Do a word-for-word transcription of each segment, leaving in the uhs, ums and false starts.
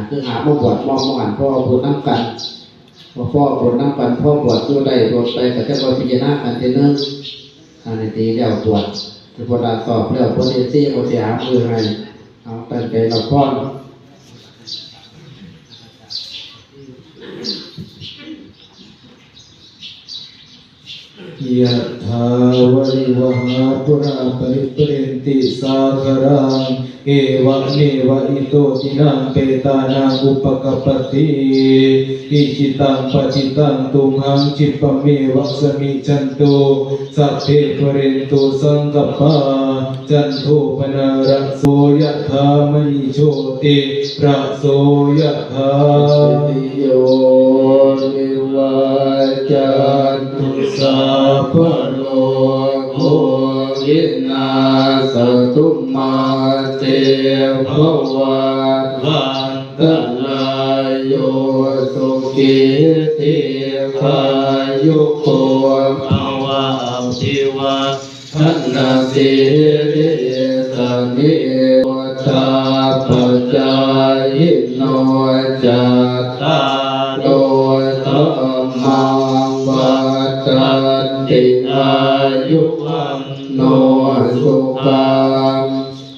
ຄືຫາມາບວດມອມໝັ່ນ ພໍບຸນນຳກັນ ພໍບຸນນຳກັນ ພໍບວດຢູ່ໄດ້ດົນໄປ ກະຈັກວ່າພິຈາລະນາກັນເທື່ອໜຶ່ງ ອັນນີ້ຕີແລ້ວບວດ ຄືບໍ່ໄດ້ສອບແລ້ວ ບໍ່ໄດ້ຕີ ບໍ່ຊິຫາມືໃຫ້ ເອົາຕັ້ງໃຈຮັບພອນ. Yathā vārivahā pūrā paripūrenti sāgaraṃ, evameva ito dinnaṃ petānaṃ upakappati. Icchitaṃ patthitaṃ tumhaṃ khippameva samijjhatu, sabbe pūrentu saṅkappā, cando paṇṇaraso yathā, maṇi jotiraso yathā. Sabbītiyo vivajjantu, sabbarogo vinassatu, mā te bhavatvantarāyo, sukhī dīghāyuko bhava. Abhivādanasīlissa niccaṃ vuḍḍhāpacāyino, cattāro dhammā vaḍḍhanti: āyu vaṇṇo sukhaṃ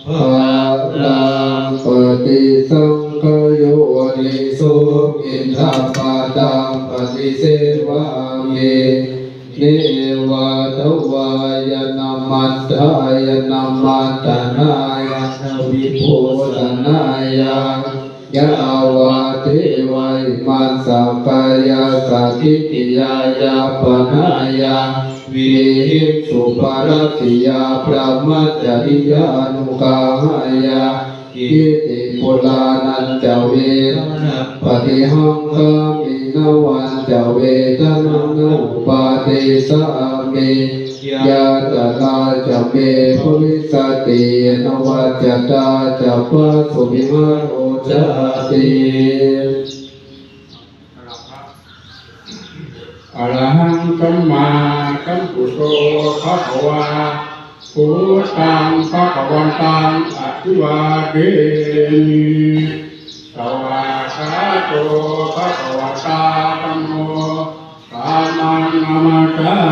balaṃ. Paṭisaṅkhā yoniso piṇḍapātaṃ paṭisevāmi, neva davāya na madāya na maṇḍanāya na vibhūsanāya, yāvadeva imassa kāyassa ṭhitiyā yāpanāya vihiṃsuparatiyā brahmacariyānuggahāya, iti purāṇañca vedanaṃ paṭihaṅkhāmi, navañca vedanaṃ na uppādessāmi, yātrā ca me bhavissati anavajjatā ca phāsuvihāro cāti. Arahaṃ sammāsambuddho bhagavā, buddhaṃ bhagavantaṃ abhivādemi. Svākkhāto bhagavatā dhammo, dhammaṃ namassāmi.